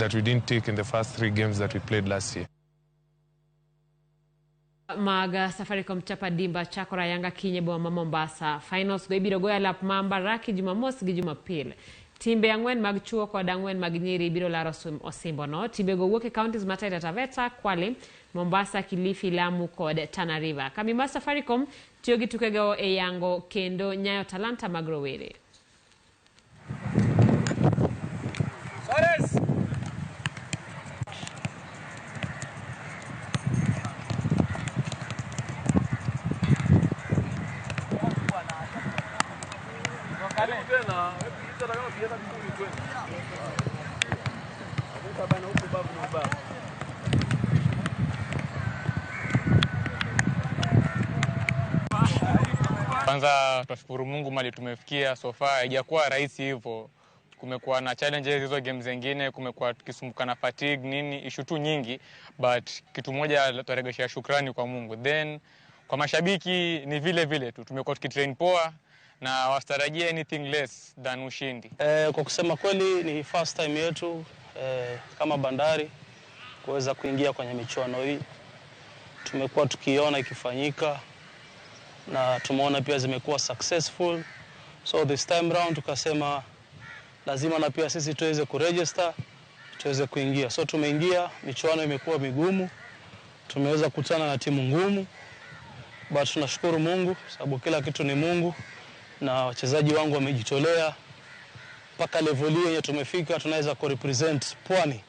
that we didn't take in the first 3 games that we played last year. Mag Safaricom Chapa Dimba chakora yanga kinye boma ma Mombasa. Finals go ibiro goyo lap ma Mbaraki Jumamos gi Jumapil. Timbe ang'wen mag chuo kod ang'wen mag nyiri biro laro osimbo no. Timbe go wuok e counties ma Taita Taveta, Kwale, Mombasa, Kilifi, Lamu kod Tana River. Kambi mar Safaricom tiyo gi tukego e yango kendo nyayo talanta mag rowere. Kwanza tunashukuru Mungu mali tumefikia so far, haijakuwa rahisi hivyo. Kumekuwa na challenges hizo games zingine, kumekuwa tukisumbuka na fatigue nini, issue tu nyingi, but kitu moja tutaregesha shukrani kwa Mungu. Then kwa mashabiki ni vile vile tu tumekuwa tukitrain poa na wastarajie anything less than ushindi. Kwa kusema kweli ni first time yetu kama Bandari kuweza kuingia kwenye michuano hii. Tumekuwa tukiona ikifanyika na tumeona pia zimekuwa successful. So this time round tukasema lazima na pia sisi tuweze kuregister, tuweze kuingia. So tumeingia, michuano imekuwa migumu. Tumeweza kukutana na timu ngumu. But tunashukuru Mungu sababu kila kitu ni Mungu na wachezaji wangu wamejitolea mpaka level hii yenye tumefika, tunaweza kurepresent Pwani.